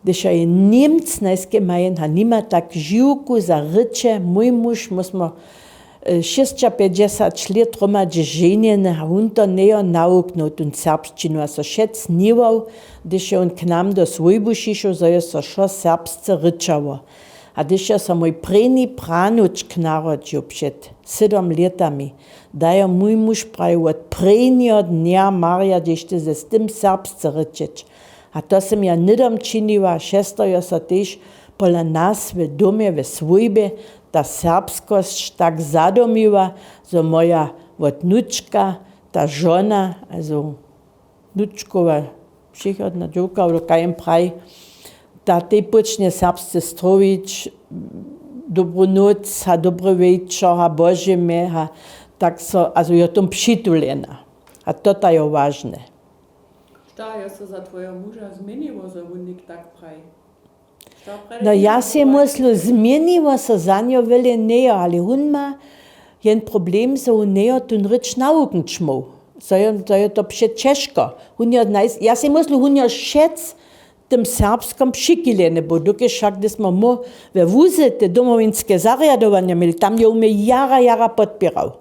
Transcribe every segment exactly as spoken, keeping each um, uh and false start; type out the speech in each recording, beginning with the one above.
Hdyž jo je Němc najskej majen a nima tak žiwku za rěče, mój muž, my smy šěsćapjećdźesat lět hromadźe ženjene a wón to njejo nawuknył tón serbšćinu a so wšetc sněwał, hdyž je wón k nam do swójbu přišoł, zo je so wšo serbsce rěčało. A hdyž jo so mój prěni pranutšk narodźił před sydom lětami, da jo mój muž prajił wot prěnjeho dnja marja dźešte ze z tym serbsce rěčeć. A to sym ja hnydom činiła, šestorjo so tež pola nas w domje w swójbje ta serbskosć tak zadomiła, zo moja wot nučka, ta žona, also nučkowa přichodna dźowka, abo kaj jim praji, ta tej póčnje serbsce strowić, dobru nóc a dobry wječor a božemy a tak so, also jo tom přitulena. A to ta jo wažne. Što jo so za twojeho muža změniło, zo wón něk tak praji? No ja sej myslu, změniło so za njo wjele njejo, ale wón ma jen problem, zo wón njejo tón rěč nawuknyć móhł, zo jo to přećežko. Wón jo, ja sej myslu, wón jo wšetc tym serbskom přikileny był, dokelž wšak hdy smy my we wuze te domowinske zarjadowanja měli, tam jo wón mje jara jara podpěrał.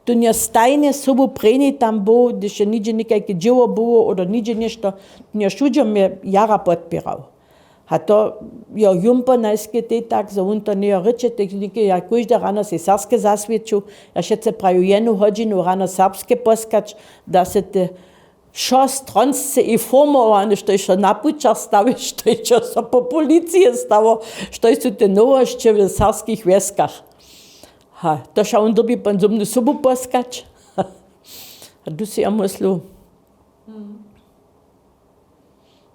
Tón jo stajnje sobu prěni tam był, hdyž jo nihdźe někajke dźěło było abo nihdźe něšto, tón jo wšudźo mje jara podpěrał. A to jo jumpo najskej tej tak, zo wón to njejo rěče, tej ja kóžde rano sej serbske zaswěću, ja wšetce praju jednu hodźinu rano serbske poskać, da se te wšo stronsce informowany, štož so na pućach stawi, štož so po policije stało, štož su te nowosće w serbskich wjeskach. Ha, to wša wón dyrbi pon zymnu sobu poskać. A tu sej ja myslu,